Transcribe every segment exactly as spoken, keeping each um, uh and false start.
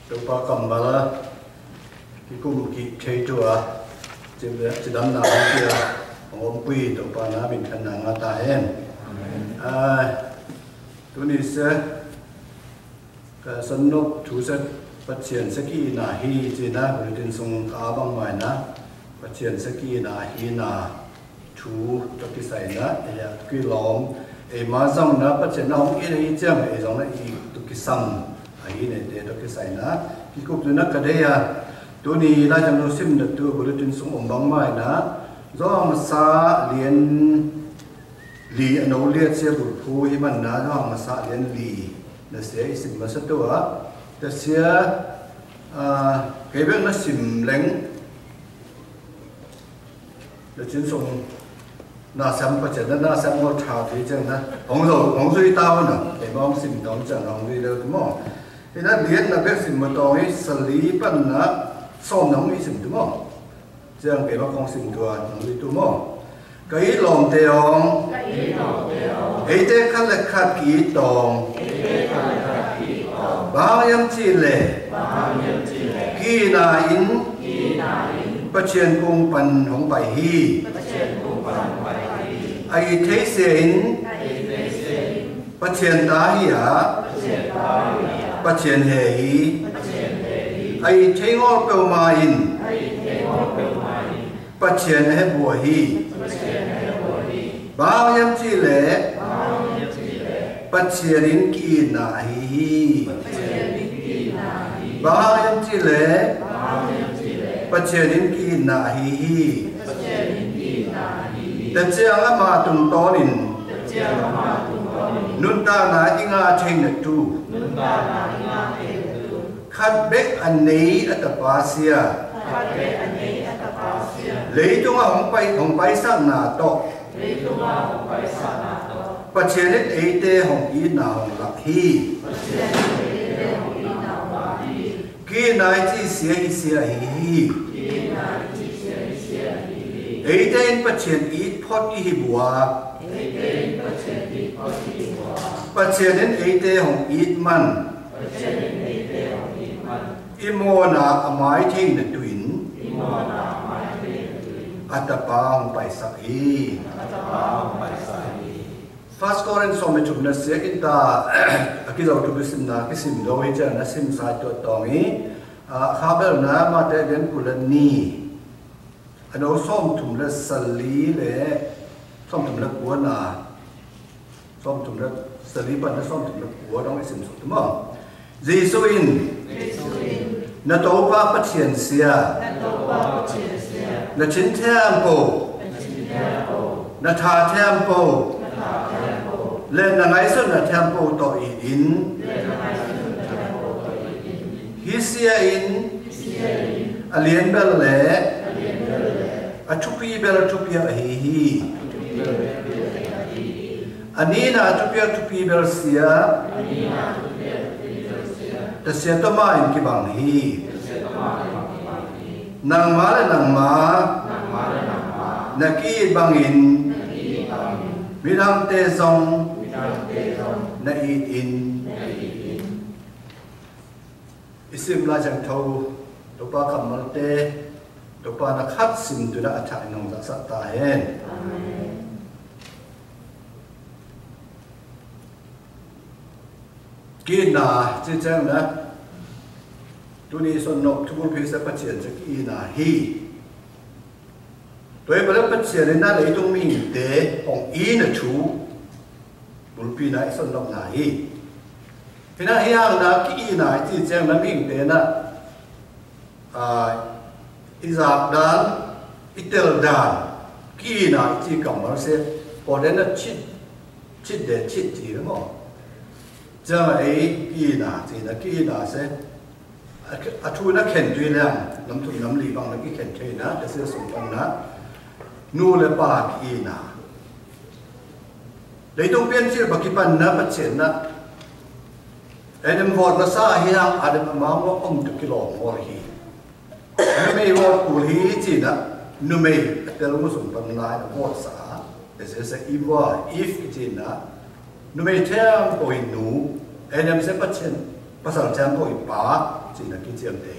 Tôkpa kăm bala, kih kŭm kih thei tua, ci, ci dăm na hong kia, hong ôm kuih Tôkpa na mĭn khăn na ngă ta hen. A, tuni se, ka săn nôk thu se, Pachien se kih na hi, ci na, bulletin sung ka bang mai na, Pachien se kih na hi na. Thu tôk ki sai na, ê, a tôk ki lom, ê, ma zong na, Pachien na hong i na i ciang, ê, zong na i tôk ki sam, a hi ne te tôk ki sai na, kih kŭp tu na ka dei a, tuni lai jang no sim na tu, bulletin sung ôm bang mai na, Yôhan Masa lian li, a nô liat sia bul phu hi man na, Yôhan Masa lian li, na sia i sim ma sa tu a, ta sia, a, kei bek na sim leng, Lê chin sung na sem pa chen na, na sem ngol thao ti chen na. Hong zo, hong zui tao na. Ê mong sim tong chen hong zui lê tu mo. Ê na liet na bek sim mo tong ê sali pan na som na hong ê sim tu mo. Chen ê mong hong sim tua hong zui tu mo. Ka ê lom te ong. Ka ê lom te ong. Ê te khat lê khat ki tong. Ê te khat lê khat ki tong. Bang yam chi lê. Bang yam chi lê. Ki na in. Ki na in. Pa chen kung pan hong pai hi. Pa chen kung pan hong pai hi. A i thei se in. A i thei se in. Pa chen ta hi a. Pa chen ta hi a. Pa chen he hi. Pa chen he hi. A i thei ngol peu ma in. A i thei ngol peu ma in. Pa chen he bua hi. Pa chen he bua hi. Bang yam chi lê. Bang yam chi lê. Pa chen in ki na hi hi. Pa chen in ki na hi. Bang yam chi lê. Bang yam chi lê. Pa chen in ki na hi hi. Pa chen in ki na hi hi. Ta chiang a ma tung ton in. Ta chiang a ma tung ton in. Nun ta na i nga thei na tu. Nun ta na i nga thei na tu. Khat bek a nây a tapa sia. Khat bek a nây a tapa sia. Leitung a hong pai, hong pai sak na tô. Leitung a hong pai sak na tô. Pa chen in ê te hong i na hong lak hi. Pa chen in ê te hong i na hong lak hi. Ki na i chi sia i sia hi hi. Ki na i chi sia i sia hi hi. Ê te in pa chen i phot i hi bua. Ê te in pa chen i phot i hi bua. Pa chen in ê te hong i man. I mô na a mai thei na tuin. A tapa hong pai sak hi. First Corinth sô me thum na sia in ta a ki zau tu bi sim na ki sim do hi cha na sim sai tu tong hi. A kha bel na ma te den ku la ni. A nô sôm thum leh sali leh sôm thum leh kua na. Sôm thum leh sali pan na sôm thum leh kua dong i sim sô thum ma. Yêsu in. Yêsu in. Na Tôkpa Pachien sia. Na Tôkpa Pachien sia. Na chin thiam pô. Na chin thiam pô. Na tha thiam pô. Na tha thiam pô. Leh na ngai sun na thiam pô tô i in. Leh na ngai sun na thiam pô tô i in. Hi sia in. A lien bel leh. A thupi bel thupi a hi hi. A ni na thupi a thupi bel sia. Ta sia tô ma in ki bang hi. Nangma leh nangma. Na ki bang in. Mi dang te zong. Na i in. I sim la jang thâu, Tôkpa kamal te, Tôkpa na khat sim tu na a tha nong za sa ta hen. Amen. Ki na, chi chang na, tu ni son nok, tu bul pi sa Pachien sa ki na hi. Tuai bala Pachien na lei tung ming te, ong i na chu, bul pi na i son nok na hi. Hi na hiang na ki i na i chi chang na ming te na, a, i zak dan, i tel dan, ki i na i chi kam bal se, pô den na chit, chit de chit chi na mo. Chang na i ki i na, chi na ki i na se, A, a thu na khen tui leng, năm thum năm li bang na ki khen tui na, ta sia sung bang na. Nu leh pa ki na. Lei tung pien sil ba ki pan na Pachien na. Ê nem vot na sa hi hang a dem ma mo ôm tu ki lom hor hi. Numei vot kul hi chi na. Numei tel mu sung bang na vot sa. Ê se se i vot if ki chi na. Numei thiam pô i nu. Ê nem se Pachien. Pasal chăm kô i pă, chină ki chiam te.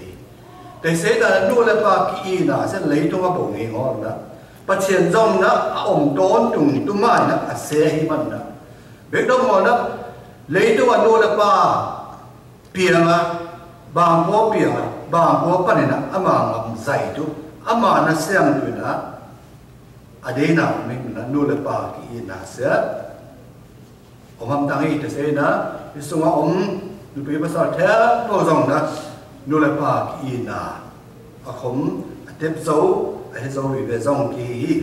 Te se ta nu le pa ki i na, se lei tung a bông hê ngô na. Pa chien zong na, a ôm ton tung tu mai na, a se hi man na. Bek dong ngô na, lei tung a nu le pa, piang a, bang kô piang a, bang kô pan na, a ma ngam zai tu, a ma na siang tu na, a de na, ming na, nu le pa ki i na se. Ôm hăm tang i te se na, i sung a ôm, nu pi pasal the, pô zong na, nu le pa ki i na. A khôm, a tep zâu, a he zâu i ve zong ki hi.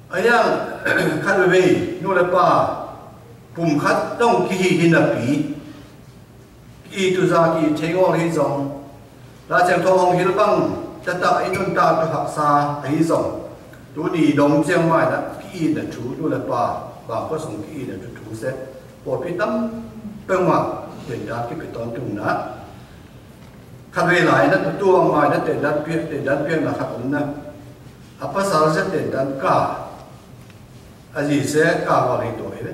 A yang, khat ve ve, nu le pa, pum khat zong ki hi hi na pi. Ki tu za ki thei ngol hi zong. La cheng thong hil bang, ta ta i nun ta tu hak sa hi zong. Tu ni dong cheng mai na, ki na tu tu le pa, bang ko sung ki na tu tu se. Pô pi tam peng ma, ten da ki pi ton tung na. Khat ve lai na, tu tu ang mai na, ten dan piek, ten dan piek na khat um na. A pasal se ten dan ka. A zi se ka ngol hi tu hi ve.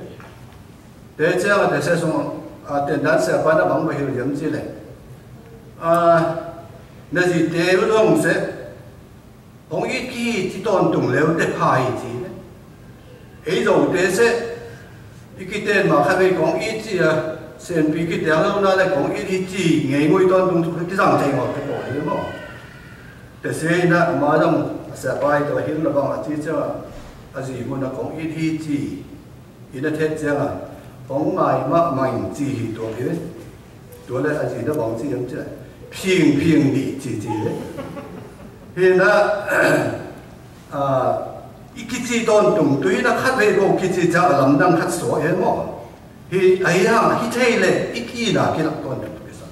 Te chang a te se sung, a, ten dan se a pa na bang ba hil yam chi le. A, na zi te u dong se, hong i ki chi ton tung leu te pa i chi le. Ei dong te se, i ki ten ma kha ve kong i chi a, sen pi ki te a lo na le kong i chi, ngei ngui ton tung tu ki zang te ngol te ko le mo. Te se na ma dong, a se pa i to hil na bang a chi chang a, a zi mo na kong i chi. Hi na thet chiang a, hong ngai mah mah ing chi hi tuak hi. Tuak leh a zi na bang chi yam chi. Phing phing dih chi chi hi. Hi na, a, i ki chi ton tung, tu hi na khat ve ko ki chi chiang a lam dang khat so hi mo. Hi, a hi hang, hi thei leh, i ki na ki lak ton tung ki sa.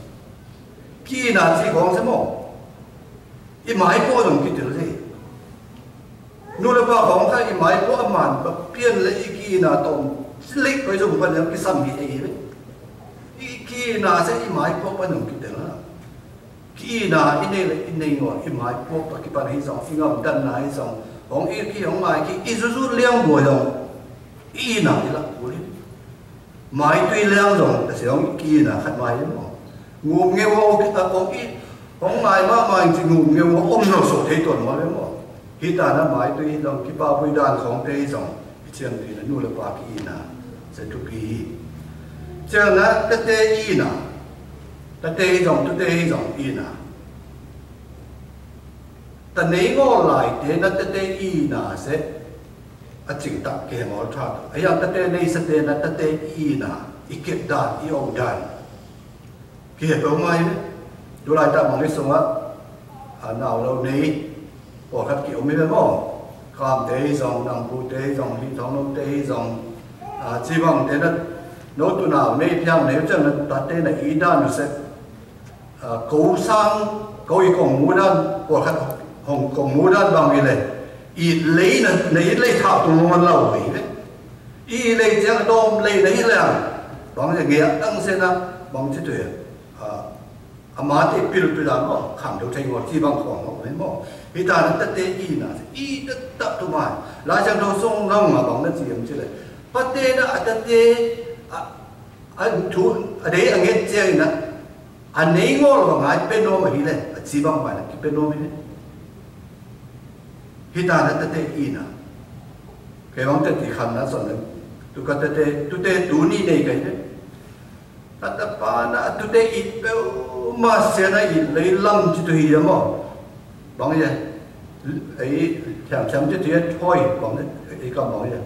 Ki na chi kong se mo. I mai pô dong ki til hi. Nu le pa kong ka i mai pô a man ba pian le i ki na tom. Silik ko i zong pa le ki sam hi ei ve. I ki na se i mai pô pa nung ki til na. Ki na i nei le i nei ngô i mai pô pa ki pan hi zong i ngam dan na hi zong. Hong i ki hong mai ki i zuzu liang bua zong. I na i lak bua hi. Mai tui liang zong, ta se hong ki na khat mai mo. Ngum ngeu o ki ta kong i, hong mai ma mai chi ngum ngeu o om no so thei ton mo le mo. Hi ta na mai tui zong ki pa bui dan kong te zong, i chiang tui na nu le pa ki na, se tu pi hi. Chiang na, ta te i na, ta te zong, tu te zong i na. Ta nei ngol lai te na ta te i na se, a ching tak ke ngol tha. A yang ta te nei sa te na ta te i na, i kep dan, i âu dan. Ki he pô mai ne. Du lai ta mong i sung a, a nau lo nei, pô khat ki ôm i le mo. Kam te i zong, nang pu te i zong, hi thong no te i zong. A, chi bang te na, no tu nau nei, piang nei, chang na ta te na i dan se. A, kôsang, kô i kông mu dan, kô khat hong kông mu dan bang i le. I lei na, na i lei thao tung mong lau i le. I lei chiang dôm lei na i le. Bang i le nge tăng se na, bang chi tui. A, a ma te pil pil dan mo, khang dâu thei ngol chi bang kông mo, mo. Hi ta na ta te i na, i ta ta tu ma. La chiang dâu sung ngau ma bang na chi yam chi le. Pa te na, a ta te, a, a tu, a de a nge chiang na. A nei ngol wa ngai pen nôm a hi le, a chi bang mai na ki pen nôm hi le. Hi ta na ta te i na. Kei bang ta ti khăn na son le. Tu ka ta te, tu te tu ni nei kai le. Ta ta pa na tu te i peu ma se na i lei lam chi tu hi ya mo. Bang ye. Ei, thiam thiam chi tu ye thoi, bang ye. Ei kam bang ye.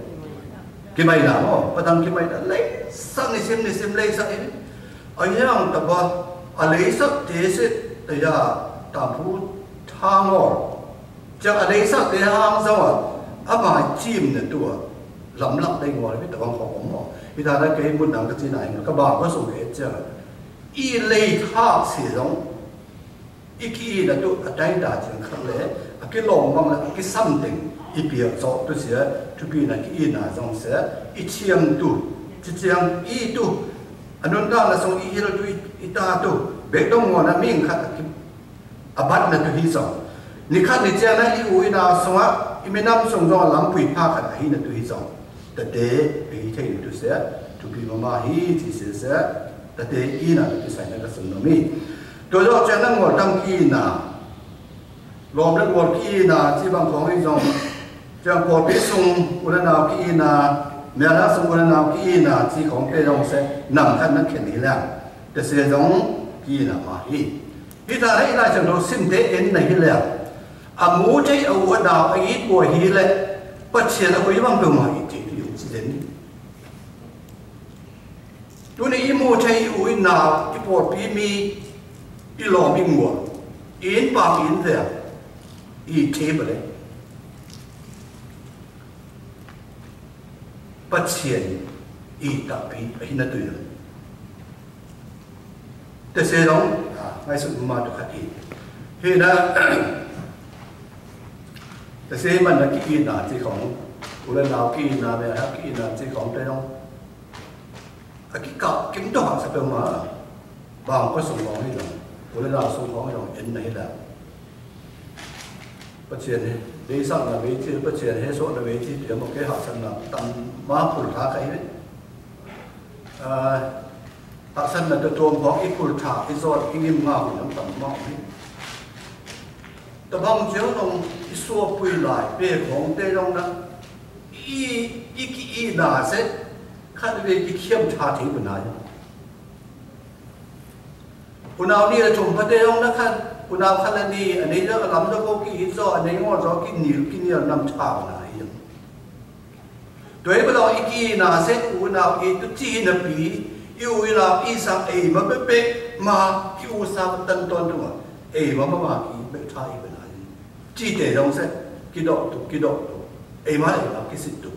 Ki mai na mo, pa tang ki mai na. Lei sang ni sim ni sim lei sang ni. A yang ta ba, a lei sak te se, ta ya, ta pu, ta ngol. Chang a lei sak te hang sa wa, a ma chim ne tua, lam lak lei ngol, ta bang kho mo. Hi ta na kei mun nang ka chi na, ka bang ka sung ke chang. I lei thak si zong, i ki i na tu, a tai ta chang khang le, a ki long mang le, a ki sam ting, i pia so tu sia, tu pi na ki i na zong se, i chiam tu, chi chiang i tu, Anun ta na sung i hil tu i, i ta tu. Bek dong ngô na ming khat a ki, a bat na tu hi song. Ni khat ni chiang na i u i na sung a, i mi nam sung dong a lam pui pa khat a hi na tu hi song. Ta te, pi hi thei tu se. Thupi mama hi, ci sese, tate ina, tate saina ka sun no mi. Tua yŏk ciang na ngol tam ki ina. Lom na ngol ki ina, ci bang khong i yong. Ciang pôl pi sung, u la nau ki ina, mia la sung u la nau ki ina, ci khong pe yong se, nam khan na khen hi lang. Te se yong, ki ina ma hi. Hi ta na i lai ciang do sim te en na hi lang. A mu te a u a nau a i bua hi le, pa cian a bua i bang bua ma i te i yong ci den. Tuni i mu te i u i nau i pôl pi mi i lom i ngua i in pam i in vea i te bale. Pa cian i ta pi a hi na tu ya. Te se dong, a, ngai su ma tu kha i. Hi na, te se man na ki i na ci khong. U la nau ki i na me ha ki i na ci khong te dong. A ki ka kim to hak sa pe ma. Bang ko sung khong hi dong. Ko le la sung khong hi dong en na hi la. Pa cian he, dei sang na wei ci, pa cian he so na wei ci, tia mo ke hak san na tam ma pul tha ka hi. A, hak san na ta tuam khong i pul tha, i zot, i ngim nga hui dong tam ma hi. Ta bang cia dong i sua pui lai, pe khong te dong na. I, i ki i na se, khat we ki khiam tha thei bu na. U nau ni la chum pa te dong na khan, u nau khan la ni, a nei dong a lam dong ko ki i zo, a nei ngo zo ki ni, ki ni nam tha na i. Tuai ba lo i ki na se, u nau i tu ci na pi, i u i la i sa e ma pe pe, ma, i u sa tan ton tu ma, e ma ma ma ki pe tha i pe na. Ci te dong se, ki dok tu, ki dok tu. Ei ma, ei ma, ki sit tu.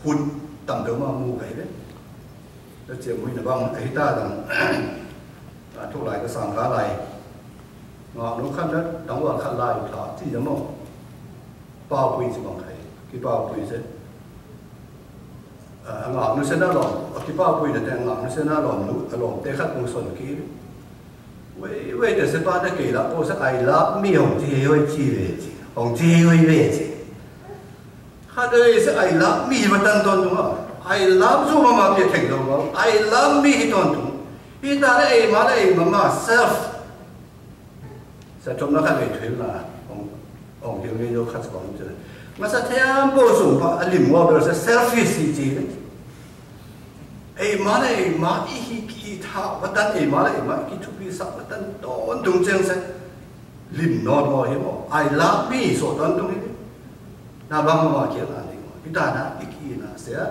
Hun, tam dong ma mu kai le. Te cia mui na bang, ei ta dang. A, thu lai ka sang ka lai. Nga nu khan da, dang wa khan lai ka, ci ya mo. Pao pui ci bang kai. Ki pao pui se. A, ngă nu se na lom, a ki pao pui na te ngă nu se na lom nu, a lom te khat nu son ki. Wei, wei te se pa na kê la, ko se I love me hong ci hei hoi ci we ci, hong ci hei hoi we ci. Khat wei se I love me wa tan ton tung a. I love you mama pia theng dong a. I love me hi ton tung. Hi ta na ei ma na ei mama self. Sa chom na kha lei thuil na, ong, ong hiu ngei yo kha sa kong chile. Nga sa thiam po sung pa, a lim wa bel sa selfish si chi. Ei ma lei ma i hi ki tha, wa tan ei ma lei ma ki thupi sa wa tan ton tung cheng sa. Lim no mo hi mo, I love me so ton tung hi. Na bang ma kia na ni mo, ki ta na i ki na sa.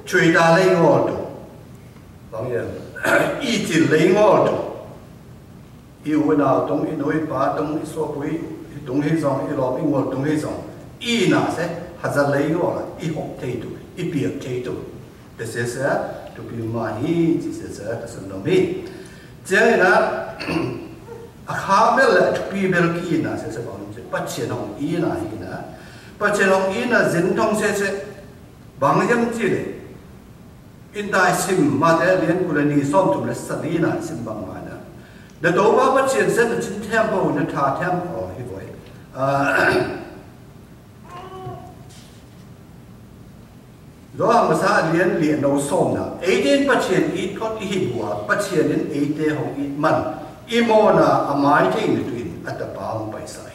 Chui ta lei mo tu. Bang ya, i chi lei mo tu. I u nau tung, i nui pa tung, i sua pui tung hi zong, i lom i ngol tung hi zong. I na se, ha za lei ngol, i hok thei tu, i piak thei tu. Te se se, tu pi ma hi, ci se se, ka sun dom hi. Cia i na, a kha bel le, tu pi bel ki i na se se bang ci, pa cia nong i na hi na. Pa cia nong i na zin tong se se, bang yam ci le. In dai sim ma te lien ku le ni som tum le sa li na sim bang ma na. Na do ba ba chien sen na chin thiam bo na tha thiam o hi boi. A, Yohan masa lien lien no som na. Ei te in pa chien i thot i hi bua, pa chien in ei te hong i man. I mo na a mai te in tu in a ta pa hong pai sai.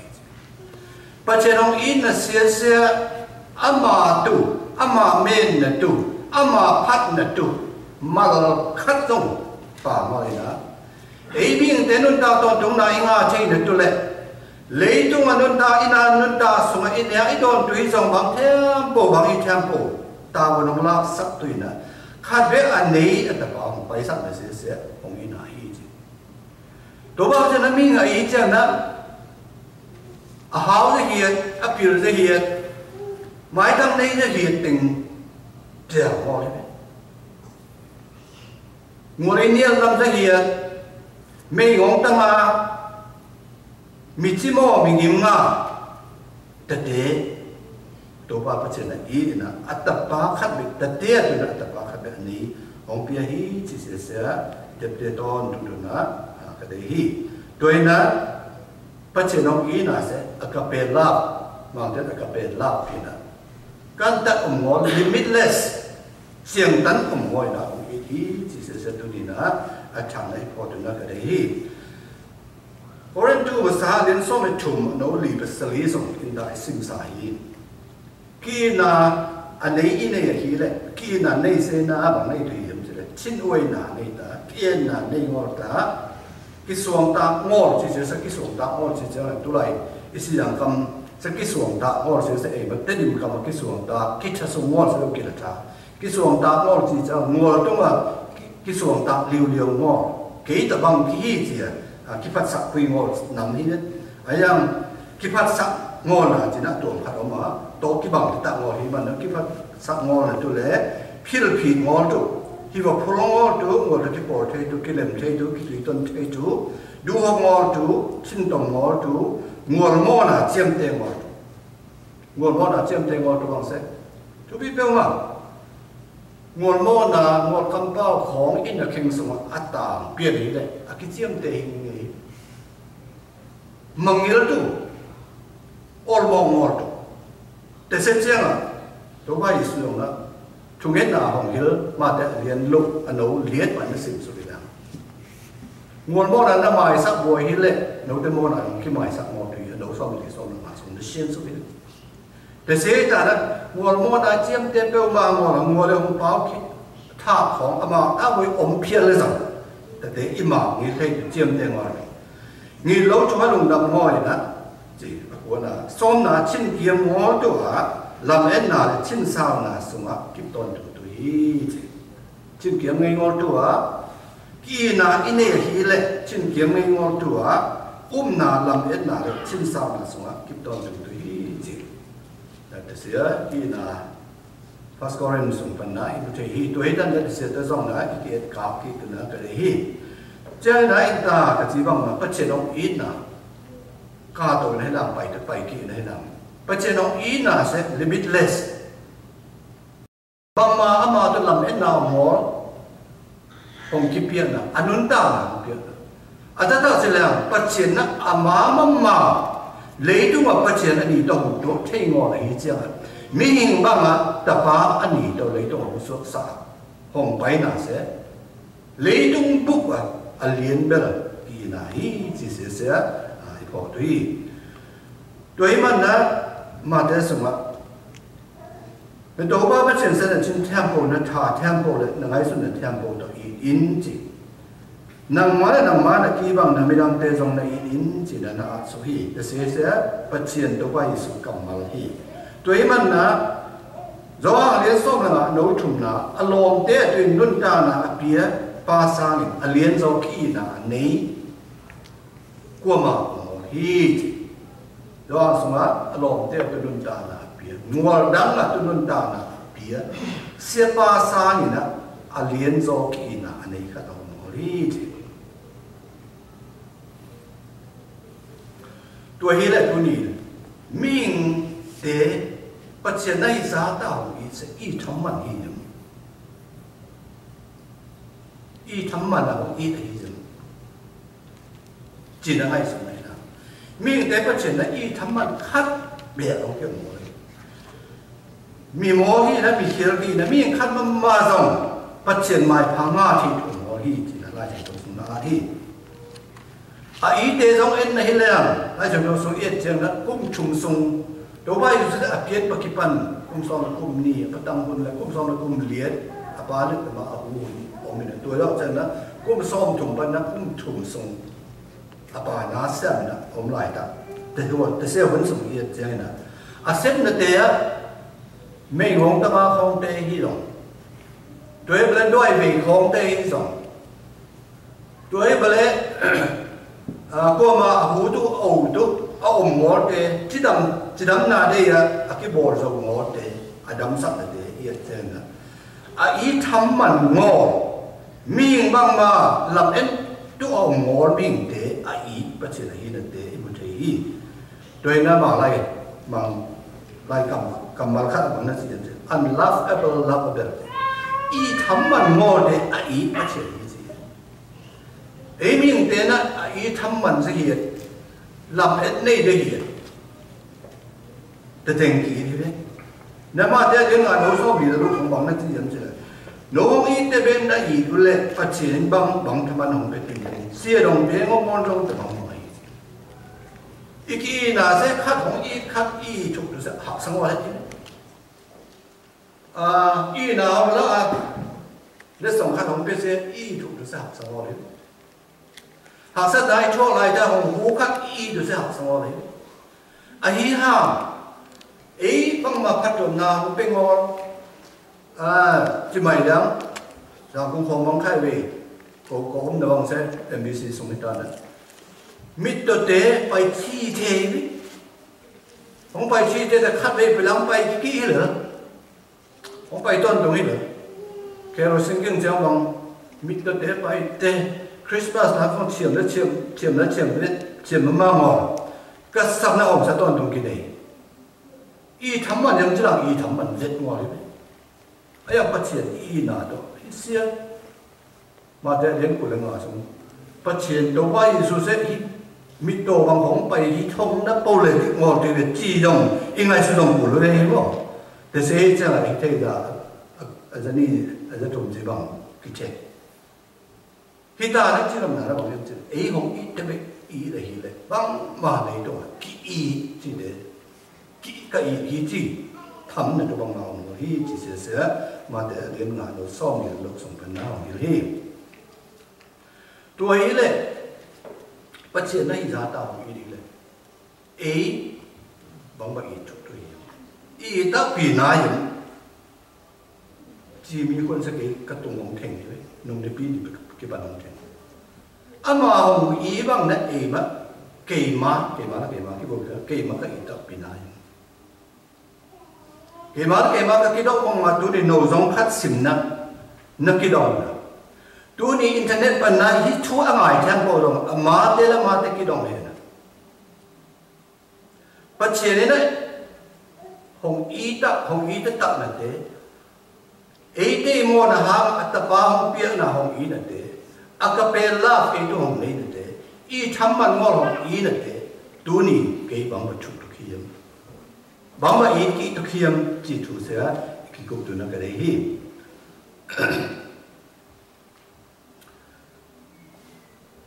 Pa chen hong i na sia sia, ama tu, ama men na tu, ama phat na tu, mal khat zong pa mal i na. Ei bing te nun ta ton tung na i nga chei na tu le. Lei tung a nun ta i na nun ta sung a i nea i don tu i zong bang thiam po, bang i thiam po. Ta wa nong lak sak tu i na. Khat be a nei a ta pa hong pai sak na sia sia, hong i na hi chi. Tôbak chen a mi ngă i chen a, a hao ze hiet, a pil ze hiet, mai tang nei ze hiet ting chen hoi. Ngol i niel lam ze hiet, mei ngong tang a, mi chi mo mi ngim ngă, Tơdê, Tôbak pa chen a i na, a tơpă khăt bĕ, tơdê a tu na a tơpă khăt bĕ a ni, ong pia hi chi sia sia, tep tê ton tu tu na, a, ka dê hi. Tui na, pa chen ong i na se, agape love, mang tê agape love i na. Kan ta um ngol limitless. Siêng tan ŭm ngoi na ŭm i ti, ci se se tu ni na, a chang na i pô tu na ka dei hi. Korintu masa lien sôm i thum, nô li pa sa li sôm in da i sim sa hi. Ki na, a nei i nei a hi le, ki na nei se na, bang nei tu hi yam se le, chin uai na nei ta, ki na nei ngol ta, ki suang ta ngol, ci se sa ki suang ta ngol, ci se tu lai, i si yang kam, sa ki suang ta ngol, ci se e, ba te dim kam ki suang ta, ki ta suang ngol, se ki la ta. Ki suang ta ngol ci ca ngol tung a, ki suang ta liu liu ngol. Kei ta bang ki hi ci a, ki phat sak kui ngol năm hi ne. A yang ki phat sak ngol na ci na tuang phat ôm a. To ki bang ki ta ngol hi man ki phat sak ngol na tu le. Phil phi ngol tu. Hi wa phul ngol tu, ngol tu ki por thei tu, ki lem thei tu, ki tui ton thei tu. Du ho ngol tu, chin tom ngol tu, ngol mo na chiam te ngol tu. Ngol mò na chiam te ngol tu bang se. Tu pi peu ma. Ngol mò na ngol kampao khong in a kheng sung a tang pian hi le. A ki chiam te hing ngi. Mangil tu. Ol mò ngol tu. Te se chiang a. Tu bai su yong na. Thung hên na hong hil ma te lien luk a nô liet ma na sim su bi lang. Ngol mò na na mai sak boi hil le, nô te mò na ki mai sak mò tui a nô song ti song na ma song na sien su bi. Te se ta na, ngol mò na chiam te peu ma ngol, ngol le hong pao ki, tha khong a ma, a boi ôm phial le sang. Te te i ma, ngi thei chiam te ngol. Ngi lô chu ha lung dam ngoi na, ci, a kua na, sôm na chin kiam ngol tu a, lam en na le chin sao na sung a, kip ton tu tu hi, ci. Chin kiam ngei ngol tu a, ki na i ne hi le, chin kiam ngei ngol tu a, um na lam et na le, chin sao na sung a, kip ton tu tu hi, ci. Na te sia, ki na, First Corinth sung pan na, i tu te hi, tu hi dan na te sia, tu zong na, i ki et ka, ki tu na, ka le hi. Chia na, i ta, ka ci bang na, pa chen ong i na. Ka to na hi lam, pai te pai ki na hi lam. Pa chen ong i na se, limitless. Bang ma ama tu lam en na mol, hong ki pian na, anun ta na hong pian na. A ta ta se leng, pa chian na ama ma ma, lei tu ma pa chian ani to hong to, thei ngo na hi chiang a. Mi hing bang a, ta pa ani to lei tu hong suak sa, hong pai na se. Lei tu buk a, a lien bel, ki na hi, ci se se, a, i pho tu hi. Tu hi man na, ma te sung a. Nă tôba bơh chên sĕ nă chĭn temple nă tha temple lĕ nă ngai su nă temple tŏ i in chi. Nă ma lĕ nă ma nă ki bang nă mi dang te zong nă i in chi nă nă a su hi. Te se se bơh chên tôba i su kam mal hi. Tui man nă Yohan lien sôm nă nă nô thum nă a lom te tui nun ta nă a pia pa sang in a lien zo ki nă a nei. Kua ma tŭ nol hi chi. Yohan sung a lom te tŭ nun ta nă a pia. Ngual dang a tŭ nun ta nă a pia. Sia pa sa ni nă a lien zo ki nă a nei kha tŭ nol hi chi. Tui hi lĕ tui ni. Ming te pa chia nai sa ta hu i se i tham man hi yam. I tham man a hu i ta hi yam. Chi nă ngai sung nai nă. Ming te pa chen nă i tham man khat be ong ke mo. Mi mo hi nă mi khil hi nă ming khat ma ma zong pa chen mai pha ma thi thu mo hi chi nă lai chen sung nă hi. A i te zong en nă hi leng, lai chen sung i et chen nă kum chung sung. Tôba i su a piet pa ki pan, kum song nă kum ni, pa tang hun lĕ kum song nă kum liet, a pa lĕ ma a hu hun, ong mi nă. Tui lo chen nă, kum song chung pan nă kum chung sung. A pa na sem nă om lai ta. Te hua te se hun sung i et cheng nă. A sem nă te a mei ngong ta ma khong te hi long. Tui blen doi mei khong te hi zong. Tui blen a kua ma a hu tu a u tu a om ngol te chi dam chi dam na de a a ki bol zong ngol te a dam sak nă te i et cheng nă. A i tham man ngol. Ming bang ma lam en tu ong ngol ming te a i pa chen a hi nă te i mu te hi. Tui nă ma lai mang lai kam kam mal khat mang nă si chen. Unlovable, lovable. I tham man ngol te a i pa chen hi si. Ei ming te nă a i tham man si hi. Lam et nei de hi. Te teng ki hi de. Nă ma te a jeng a nô so bi lu khong bang nă chi yam chi. Nô hŏng itte beng na i gu leh, Pachien bang, bang thaman hŏng pet i. Sia dong peng hŏng mon dong thaman hŏng i. I ki i na se khat hŏng i khat i thuk du se hak sang wa le. A, i na hŏng la, le song khat hŏng pet se i thuk du se hak sang wa le. Hak sa dai chô lai ta hŏng hu khat i du se hak sang wa le. A hi ha. Ei bang ma phat tôm na hŏng peng wa. A, chi mai dang, dang kung khong mong khai we, ko, ko hôm na bang se, M B C sung hita na. Mit to te, pai chi te we. Hong pai chi te te khat we, pai lang pai ki hi lơ. Hong pai ton tung hi lơ. Kerosene kiăng chiang bang, mit to te, pai te, Christmas na kong chiam na chiam, chiam na chiam, chiam ma ma ngol. Ka sap na hong sa ton tung ki ne. I tham man yang chi lang, i tham man zet ngol hi. A yang Pachien i na to, hi sia. Ma te dien ku le nga sung. Pachien to bai su se hi, mit to bang hong pai hi thong na pô le ti ngol ti le chi dong, i ngai su dong ku le hi mo. Te se hi chang a hi te da, a, a za ni, a za thum chi bang, ki che. Hi ta na chi lam na ra bang yam chi. Ei hong i te be i le hi le. Bang ma le to ki i chi de. Ki ka i hi chi. Tham na to bang ma hong hi chi se se. Ma te dien nga no som ni lo song pen na hong hi le hi. Tua hi le. Pachien na i za ta hong i le. Ei, bang ba i chuk tu yam. I ta pi na yam. Chi mi kon sa kei ka tung hong theng ni we. Nung de pi ni ki ba hong theng. Ama hong i bang na ei ma. Kei ma, kei ma, kei ma, ki bo kei ma ka i ta pi na yam. Kei ma, kei ma ka ki dok mong ma tu ni no zong khat sim na. Na ki dong na. Tu ni internet pa na hi chu a ngai thang bo dong. Ama te la ma te ki dong he na. Pachien ina, hong i ta, hong i ta ta na te. Ei te i mô na hang a ta pa hong pia na hong i na te. A ka pe la ei tu hong nei na te. I tham man ngol hong i na te. Tu ni kei bang ba chu tu ki yam. Bang ba i ki tu ki yam chi tu se a, ki kuk tu na ka dei hi.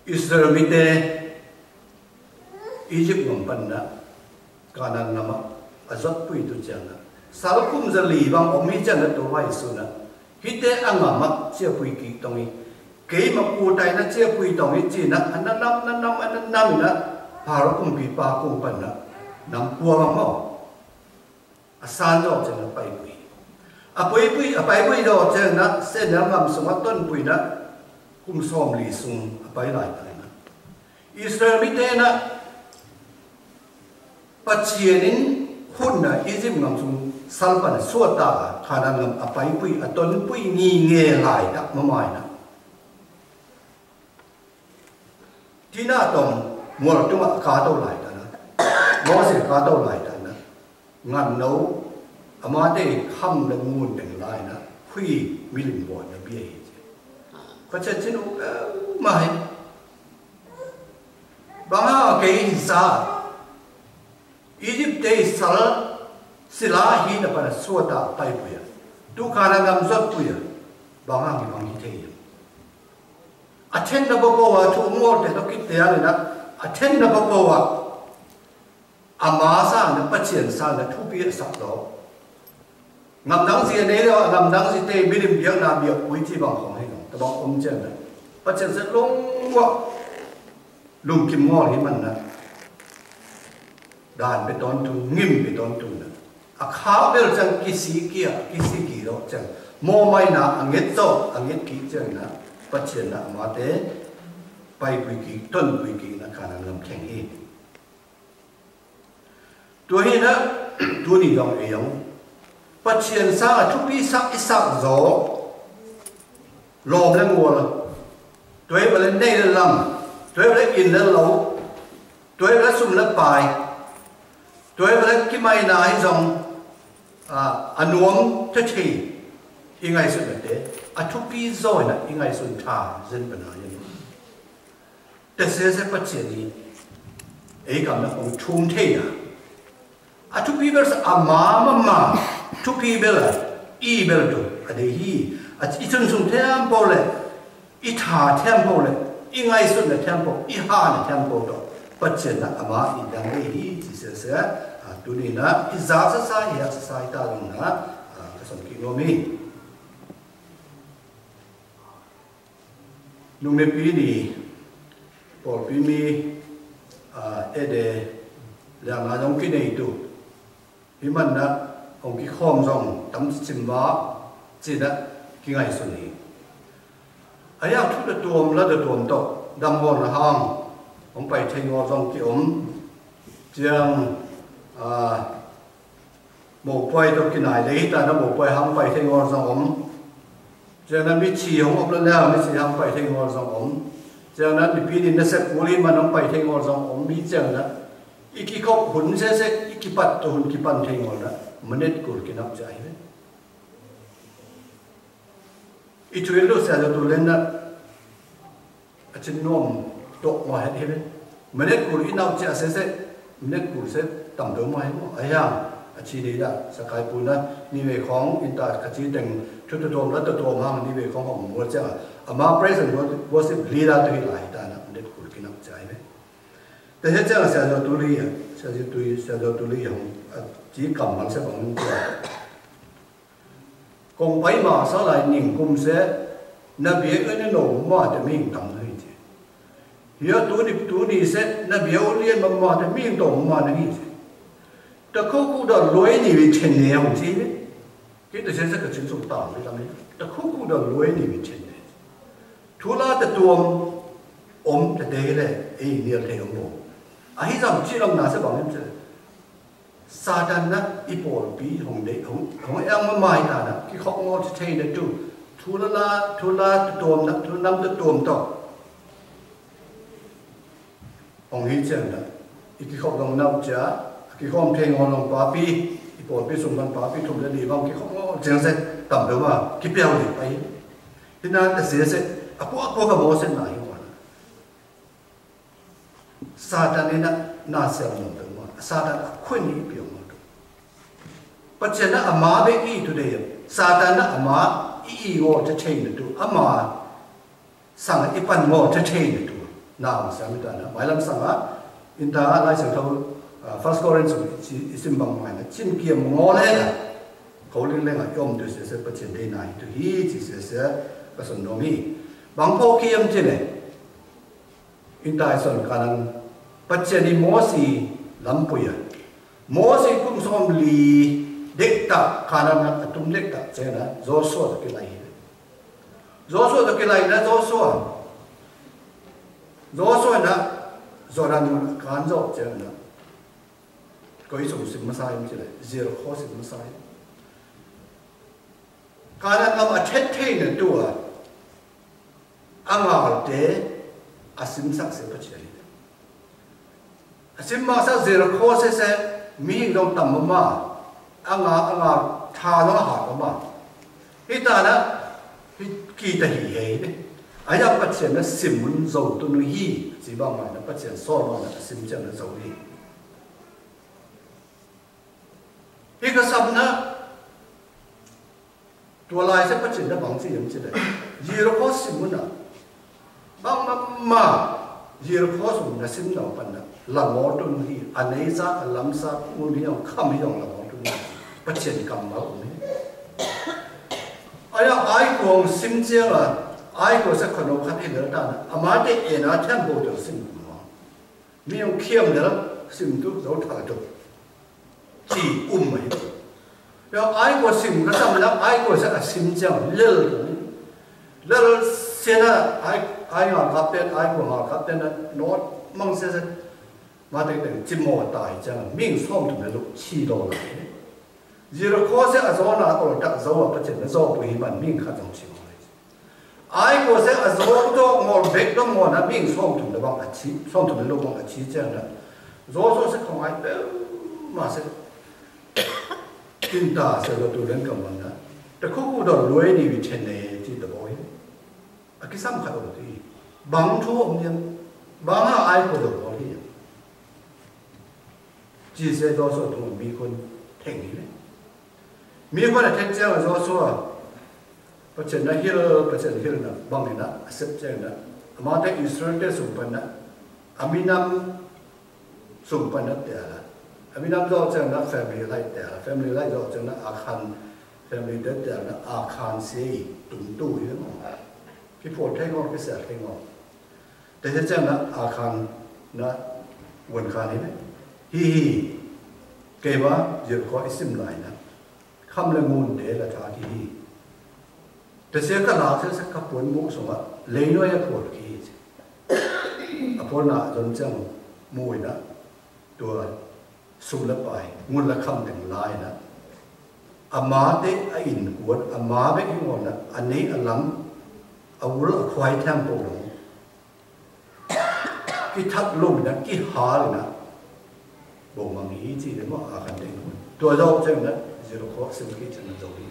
Israel mite Egypt ngam pan na, Kanan ngam a zot pui tu chiang na. Sal kum za li bang om hi chiang na to wai su na. Hite a ngam a chia pui ki tong i. Kei ma ku tai na chia pui tong i chi na. A na nam, na nam, a na nam na. Pharaoh kum pi pa kum pan na. Nam pua bang mo. A san dok cheng na pai pui. A pai pui, a pai pui dok cheng na, se na ngam sung a ton pui na, kum som li sung a pai lai tai na. Israel mite na, Pachien in hun na, Egypt ngam sung sal pan sua ta, Kanan ngam a pai pui, a ton pui ngi nge lai ta, ma mai na. Ti na tong, mual tung a ka tau lai ta na. Moses ka tau lai ta na. Ngan nô, ama te kham na ngun teng lai na. Hui mi lim bo na bia hi. Ka cha chin u, eh, ma he. Bang ha kei sa. Egypt te sal sila hi na pana sua ta pai puya. Tu Kanan ngam zot puya. Bang ha ngi bang hi te ya. A then na bô bô wa, thu ngol te, to kit te a le na, a then na bô bô wa. Ama sa na, Pachien sa na, thupi a sak lo. Ngam dang si a ne lo, ngam dang si te, mi lim biang na, biang ui chi bang hong he no, ta bang om chen na. Pachien sa lung wa. Lung kim ngol hi man na. Dan be ton tu, ngim be ton tu na. A khau bel chang ki si ki a, ki si ki lo chang. Mo mai na, a nget to, a nget ki chang na. Pachien na, ma te, pai pui ki, ton pui ki na, Kanan ngam kheng hi. Tu hi na, tu ni dong e yong. Pachien sa, a thupi sak, i sak zo. Lom le ngol. Tuai bale nei le lam. Tuai bale in le lo. Tuai bale sum le pai. Tuai bale ki mai na hi zong. A, a nuam te te. I ngai sun te. A thupi zo na i ngai sun ta. Zen bana yin. Te se se Pachien ni. Ei kam na kong thum te ya. A thupi bel sa a ma ma ma, thupi bel a, i bel tu, a de hi, I chun sung temple leh, i tha temple leh, i ngaisun ne temple, i ha ne temple to. Pachien na ama i dang e hi ci sese, a, tuni na, i za sasa, i ha sasa, i ta lung na, a, ka son ki ngô mi. Nung ne pi ni, pol pi mi, a, e de, leng na yong ki nei tu. Hi man na, ong ki khom zong, tam ci chim ba, ci na, ki ngaisun hi. A yang thu da tuôm, la da tuôm to, dam ngol na hang, ong pai thei ngol zong ki om, ciang, a, mô puai to ki nai lei, ta na mô puai hang pai thei ngol zong om, ciang na mi chi hong op la leng, mi chi hang pai thei ngol zong om, ciang na ni pi ni na se kuli man hong pai thei ngol zong om, mi ciang na, i ki khok hun se se, i ki pat to hun ki pan thei ngol na, manet kul ki nap jai ve. I thuil lu sia lu tu len na, a chin nuam dok ma het hi len. Manet kul i nau chia se se, manet kul se tam dong ma het mo. A yang, a chi ni da, sa kai pu na, ni we khong, in ta ka chi teng, thu tu tuôm, la tu tuôm hang, ni we khong hong mo chia. Ama praise and worship leader tu hi lai ta na, manet kul ki nau chia hi len. Te he chia sia lu tu li ya, sia lu tu, sia lu tu li ya hong, a chi kam mal se bang chia. Kông pay ma sa lai ning kŭm se, na bia ơ ni nô ma te ming tam nui ce. Hia tu ni, tu ni se, na bia ơ lien ma ma te ming tông ma nui ce. Ta khu khu da lui ni wi chen ne hong ci. Ki ta se se ka chin sung tam ni tam ni. Ta khu khu da lui ni wi chen ne. Thu la ta tuôm, ôm ta te le, e niel te ôm bo. A hi zam ci lam na se bang ni se. Satan na i pôl pi hong đe, hong, hong eng ma mai ta na, ki khŏk ngol chachei na tu. Thu la la, thu la tu tuôm na, thu năm tu tuôm to. Hong hi chiang na, i ki khŏk dong nau chia, ki khŏk thei ngol dong pa pi, i pôl pi sung ban pa pi thum le ni bang ki khŏk ngol chiang se, tam be ma, ki piao ni pai. Hi na ta se se, a pua a pua ka mo se na hi wa. Satan ina na sel mong tơ ma. Satan a khuen i piong mong tơ. Pachien na ama be i tu de. Satan na ama i i ngo chachei na tu. Ama sang i pan ngo chachei na tu. Na ma sa mi ta na. Mai lam sang a. In ta lai sang thâu, a, First Corinthians i, i sim bang mai na. Chin kiam ngo le na. Khâu ling leng a yom tu se se pachien de na i tu hi chi se se. Ka son no mi. Bang khâu kiam chi le. In tai son Kanan, Pachien i Môsi lam pui a. Môsi kum som li dek ta Kanan a tum dek ta chena Joshua ta ki lai. Joshua ta ki lai na Joshua. Joshua na Jordan mun kan zo chena. Kô i sum sim masai chile, Jericho sim masai. Kanan lam a thet thei na tua. A ngal te a sim sak se Pachien. A sim ma sa Jericho se se mi dong tam ma. A nga a nga tha dong ha ma. Hi ta na hi ki ta hi he ne. A ya Pachien na sim mun zo tu nu hi. Si ba ma na Pachien sol ma na sim chen na zo hi. Hi ka sam na Tua lai se Pachien na bang chi yam chi le. Jericho sim mun a. Bang ma ma. Jericho sum na sim nau pan na. La mor tu nu hi. A nei sa, a lam sa, mun hi yong, kham hi yong la mor tu nu hi. Pachien kam ma u ni. Aya ai kuang sim chiang a. Ai kuang sa khon o khat hi le ta na. Ama te e na thian bo tu sim mun a. Mi yong khiam le la, sim tu, zau tha tu. Chi um mai. Yong ai kua sim ka sam la, ai kua sa a sim chiang lel. Lel sia na ai, ai ngal kap ten, ai kua ngal kap ten na, not mang sia sa. Ma teng teng chim mo tai chiang, ming som tu me lu chi lo lai. Jericho se a zo na, ol tak zo a Pachien na zo pu hi man ming khat zong chi mo lai. Ai kua se a zo to ngol bek to ngol na ming som thum da bang a chi, som thum da lo bang a chi chiang na. Zo zo se khong ai pe ma se. Tin ta se lo tu len kam bang na. Ta khu khu do luai ni wi chen ne chi da boi. A ki sam khat o ti. Bang thu om niam. Bang ha ai kua do boi. Chi se Joshua thung mi khun theng hi le. Mi khun a theng chiang a Joshua. Pachên na hil, pachên hil na bang na, a sep cheng na. Ama te Israel te sung pan na, a minam sung pan na te ala. A minam zô cheng na family lai te ala. Family lai zô cheng na Akhan family te te ala Akhan se tum tu hi mo. Ki pô thei ngô, ki se thei ngô. Te se cheng na Akhan na wun khan hi ne. Hi hi. Kei ba, Yerikho i sim lai na. Kham le mun te la tha ki hi. Te se ka la se se ka puan mu sung a lei no ya puan ki. A puan na zon chang mu ina tua sum le pai ngun le kham teng lai na. A ma te a in kuan a ma be i ngon na a nei a lam a wul a khuai temple long. Ki thak lôm na, ki hal na. Bô mang hi chi ne ma a kan deng. Tua zau cheng na, Yerikho sim ki cheng na zau hi.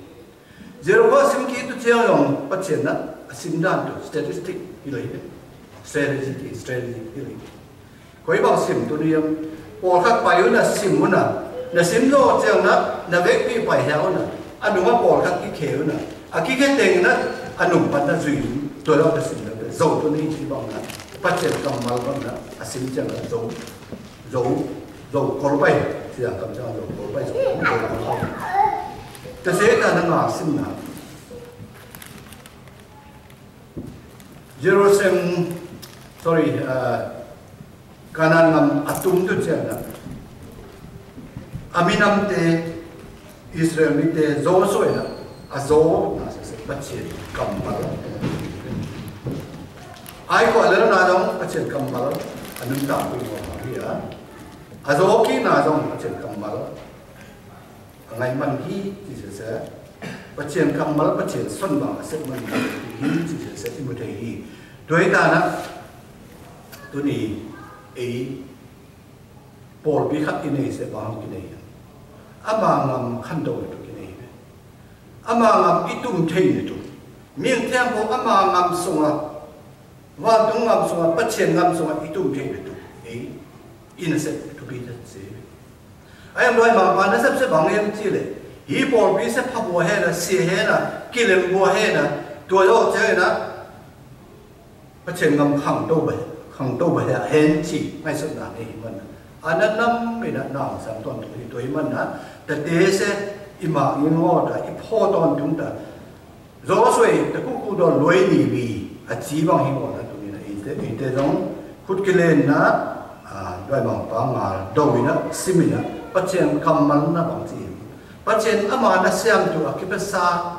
Yerikho sim ki tu cheng yong, pachên na, a sim dan tu, statistic, hi lai. Strategy ki, strategy, hi lai. Koi bang sim tu ni yong, pô khat pai u na sim u na, na sim zau cheng na, na vek pi pai hia u na. A nung a pô khat ki khe u na. A ki khe teng na, a nung pan na zui. Tua zau ka sim na, zau tu ni chi bang na. Pachên kamal bang na, a sim cheng na zô, zô, zô kôl pai, sia kam cheng zô kôl pai, zô kôl pai. Te se na na ngă sim na. Jerusalem, sorry, uh, Kanan ngam a tum tu cheng na. A minam te Israel mite zô soi na, a zô na se se pachên kamal. Ai kô a lel na dong pachên kamal, a nun ta kui mo ma hi a. A zô ki na dong pachên kamal. A ngai man hi chi se se. Pachên kamal, pachên son bang a se man hi chi se se i mu te hi. Doi ta na. Tu ni, ei. Pôlpi khat i nei se bang ki nei. Ama ngam khăn dô tu ki nei. Ama ngam i tum thei ni tu. Miêng thiam pô ama ngam sung a. Wa tung ngam sung a, pachên ngam sung a i tum thei ni tu. Ei, i na se tu pi ta se. Ai am doi ma pa na se se bang em chi le. Hi pôlpi se pha bua he na, sie he na, kilem bua he na, tua yo che na. Pachên ngam khăn tô bê, khăn tô bê hên chi, ngay sŭt na ni hên mơ̆n. Anăn năm mê na nau sang tuan tu hi tu hên mơ̆n na, ta tê se, i ma i ngô ta, i phô tuan tung ta. Yôsuê, ta ku ku dô lui ni bi, a chi bang hên ngô na tu ni na, i tê, i tê dong, khut ki len na, a, doi bang pa ngal, dô wi na, sim wi na, pachên kamal na bang chi. Pachên ama na siam tu, a ki pasa,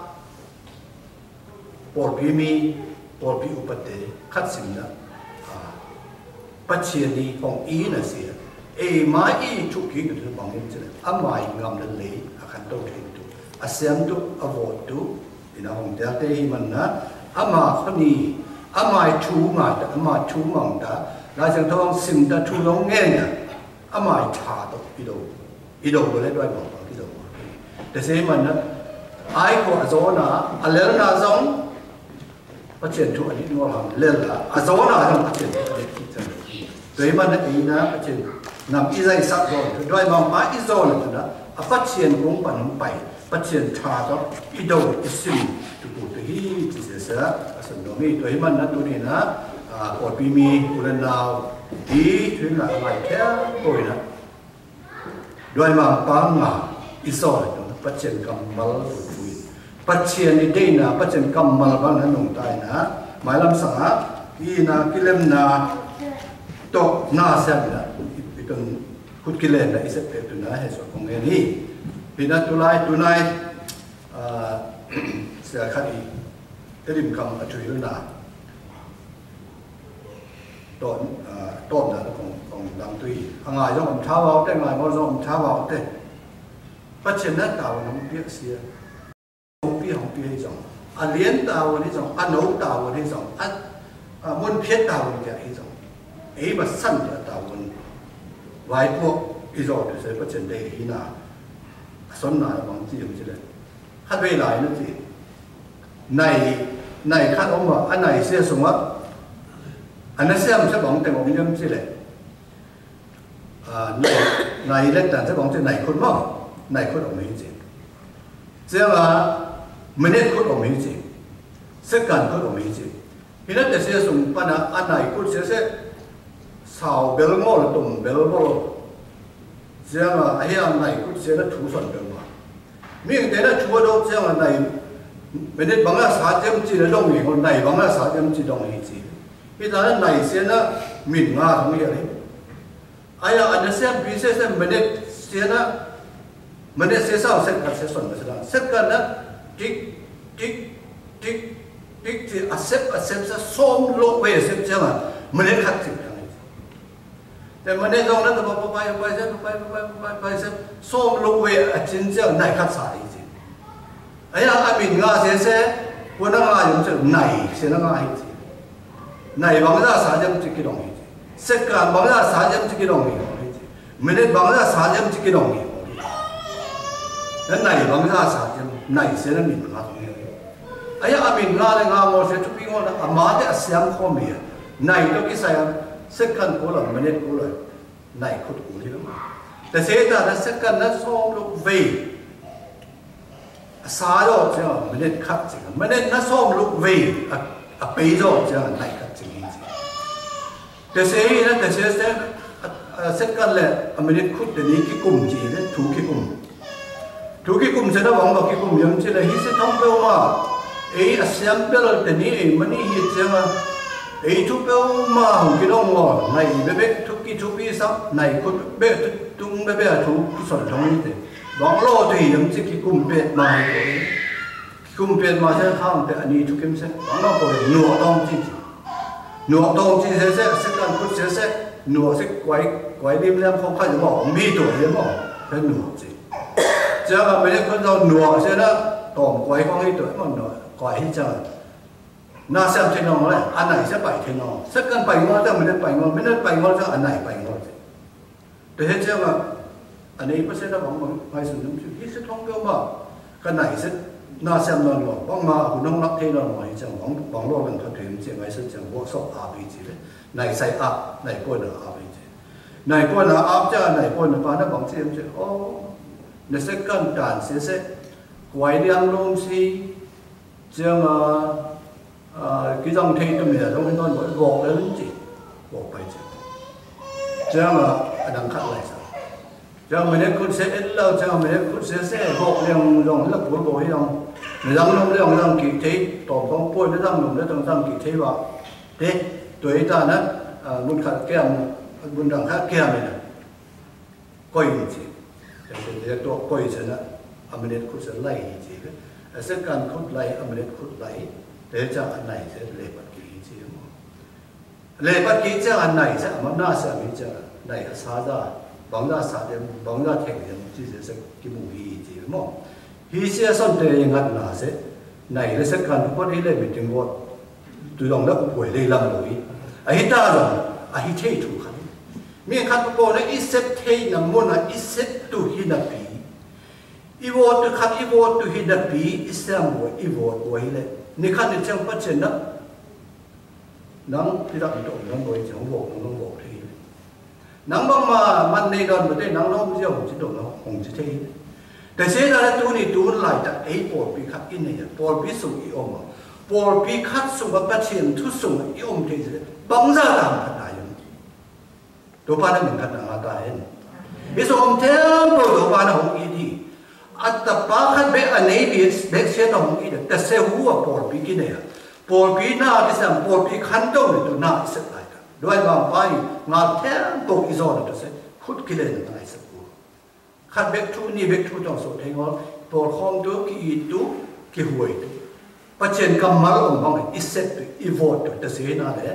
Pôlpi mi, pôlpi u pate, khăt sim na, a, pachia ni hŏng i na sia. Ê, ma i chu ki tu bang ni sia. Ama i ngam na lei, a khăn tô thei tu. A siam tu, a vot tu, i na hŏng tel te hi mơ̆n na. Ama khô ni, ama i chu ma ta, ama chu mong ta. La siang thong sim ta chu long ngen ta. Ama i cha to, i do. I do bô le doi bô, i do bô. Te se man na, ai kô a zô na, a lel na zong, pachên thu a dit ngol hang lel na, a zô na zong pachên thu a dit ki chan. Doi man na i na, pachên nam i zai sak zô, doi man ma i zô na tu na, a pachên kung pan hong pai, pachên cha to, i do, i sim, tu ku tu hi, ti se sa, a san do mi, doi man na tu ni na, a, pôlpi mi, u le nau, i, tu na, a mai, thia, kô i na. Doi ma pa ngă, i soi, pachên kamal, pachên i dei na, pachên kamal bang na nung tai na, mai lam sang a, i na, ki lem na, to, na sem na, i, i tun, khut ki len na, i sep pe tu na, he so kong e ni. Pi na tu lai, tu nai, a, sia khat i, te lim kam a tui na. Tôm, a, tôm na kong, kong dam tui. A ngai zong ôm tha wao te, ngai mô zong ôm tha wao te. Pachên na tao nong piak sia. Hong piak, hong piak hi zong. A lien tao ni zong, a nô tao ni zong, a, a mun phiet tao ni hi zong. Ei ma san ta tao ni. Wai puak i zong tu se pachên dei hi na. A son na bang chi yong chi le. Khăt wei lai na chi. Nai, nai khăt ôm a, a nai sia sung a. A na sia mse bang teng ôm yom chi le. A, nai, nai le tan se bang chi nai khut mô. Nai khut ôm hi chi. Sia ma, minute khut ôm hi chi. Setkan khut ôm hi ci. Hi na te se sung pana a nai khut se se, sau bel ngol tum bel bol. Siang a hia nai khut se na thu son bel ma. Ming te na thu do siang a nai. Minit bang a sa jem ci na dong hi, nai bang a sa jem ci dong hi ci. Hi ta na nai se na min nga thong hi a li. Aya, a na sem pi se sem minit se na, minit se sa setkan se son ma se na. Setkan na tik, tik, tik, tik, ti a sep, a sep sa som lok we sep se na. Minit khat tik. Te minit dong na ta pa pa pa se, pa pa pa se, som lok we a cin se, nai khat sa i cin. Aya, a min nga se se, kua na nga yong se, nai se na nga hi ci. Nai bang za sa jem ci ki dong hi ci. Setkan bang za sa jem ci ki dong hi ci. Minit bang za sa jem ci ki dong hi. Na nai bang za sa jem, nai se na min nga dong hi. Aya, a min nga le nga mo se tu pi ngo na, a ma te a siam ko mi. Nai to ki sa yam, setkan ko la, minit ko la. Nai khut u li na ma. Te se ta na setkan na som luk we. A sa yo cia minit khat cia. Minit na som luk we. A, a pe yo cia nai khat cia hi cia. Te se hi na te se se, a, a setkan le a minit khut te ni ki kum ci le, thu ki kum. Thu ki kum se na wang ba ki kum yam ci le hi se thong peu ma. Ei a siam peu te ni ei mani hi cia ma. Ei thu peu ma hong ki dong mo. Nai be be thu ki thu pi sa. Nai khut be thu tung be be a thu ki son thong ni te. Bang lo te yam ci ki kum pet ma hi. Ki kum pet ma se khang te ani thu kim se. Bang lo ko nuak tong ci ci. Nuak tong ci se se, setkan khut se se. Nuak se kuai, kuai lim lem khong kha yam mo. Mi to yam mo. Te nuak ci. Cia ma me le khut lo nuak se na. Tom kuai khong hi to mo nuak. Kuai hi cia. Na sem te nong le. A nai se pai te nong. Setkan pai ngo, cia me le pai ngo. Me le pai ngo, cia a nai pai ngo. Te he cia ma, a nai pa se na bang bang, pai sun nung ci, hi se thong peu ma, ka nai se, na sem na lo, bang ma, hu nong lak te na lo, hi cia bang, bang lo lăng ka tuim cia, ngai se cia, bo sok a bi ci le, nai sai a, nai poi na a bi ci. Nai poi na a cia, nai poi na pa na bang ci, em ci, o, na setkan tan se se, kuai liang lom si, cia ma, A, ki dang thei tŭm ya dong hên non bŏ, bŏ lĕ lŭn ci, bŏ pay ci. Ciang a, a dang khăt lai sa. Ciang mă nĕ khŭt se ĕt lău, ciang mă nĕ khŭt se se, bŏ liang dong lăp bŏ bŏ hi dong. Nĕ dang nôm liang dang ki thei, tŏm kong pui nĕ dang nôm lĕ dang dang ki thei wa. Te, tuai ta nă, a, mŭt khăt kiam, mŭt dang khăt kiam nĕ. Koi ci. Te se te tuă koi se nă, a mă nĕ khŭt se lai ci. A se kan khŭt lai, a mă nĕ khŭt lai. Te ciang a nai se lĕ pat ki ci mă. Lĕ pat ki ciang a nai se, a mă na se a mi ciang a nai a sa da, bang da sa de, bang da theng de, ci se se ki mu hi ci mă. Hi se a son te ngat na se, nai lĕ se kan khŭt hi lĕ mi ting bot. Tu dong lĕ u pui lĕ lam bot hi. A hi ta dong, a hi thei tu khăn. Mi khăn pô nă i sep thei nă mŭn a i sep tu hi nă pi. I wot tu khăn i wot tu hi nă pi, i sem wot, i wot wot hi lĕ. Ni khăn ni chang pa chen nă. Nang ti dak ni tŏ nang wot chang wot nang wot thei. Nang bang ma man ni don ma te nang nong jiao hong chi dong nong hong chi thei. Te se da lĕ tu ni tu lai ta ei pôl pi khăt i ne ya, pôl pi sung i ôm. Pôl pi khăt sung ba pa chen tu sung i ôm thei se. Bang za dang khăn na yong. Tôpana mĭn khăt na ngă ta hên. Ƀiă sŏ ôm temple Tôpana hŏng i đi. Ăt ta pa khăt ƀĕ a nây ƀiă ƀĕ se ta hŏng i đi. Ta se hu a pôl pi kơ nây a. Pôl pi na ti sem pôl pi khăn tông nây tu na i sĕt lai ta. Đuaĭ ƀang pai ngă temple i zô na ta se. Khŭt kơ lĕ na i sĕt hu. Khăt ƀĕ tu ni ƀĕ tu tông sô thei ngol. Pôl khŏm tu kơ i tu kơ huai tu. Păt chiên kăm măl ôm hŏng i sĕt tu, i wot tu, ta se na lĕ.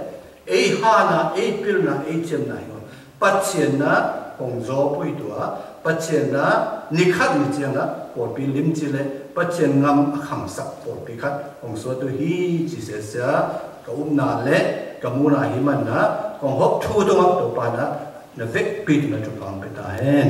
Ei ha na, ei pil na, ei chiêm na, ei hŏng. Păt chiên na, hŏng zô pui tu a. Păt chiên na, ni khăt ni chiên na, pôl pi lim chi lĕ. Păt chiên ngăm a khăm săk pôl pi khăt, hŏng zô tu hi, chi se se, ka ŭp na lĕ, ka mu na hi măn na, hŏng hŏk tu tu ngăp tu pa na, na wĕk pi tu na tu păng pi ta hên.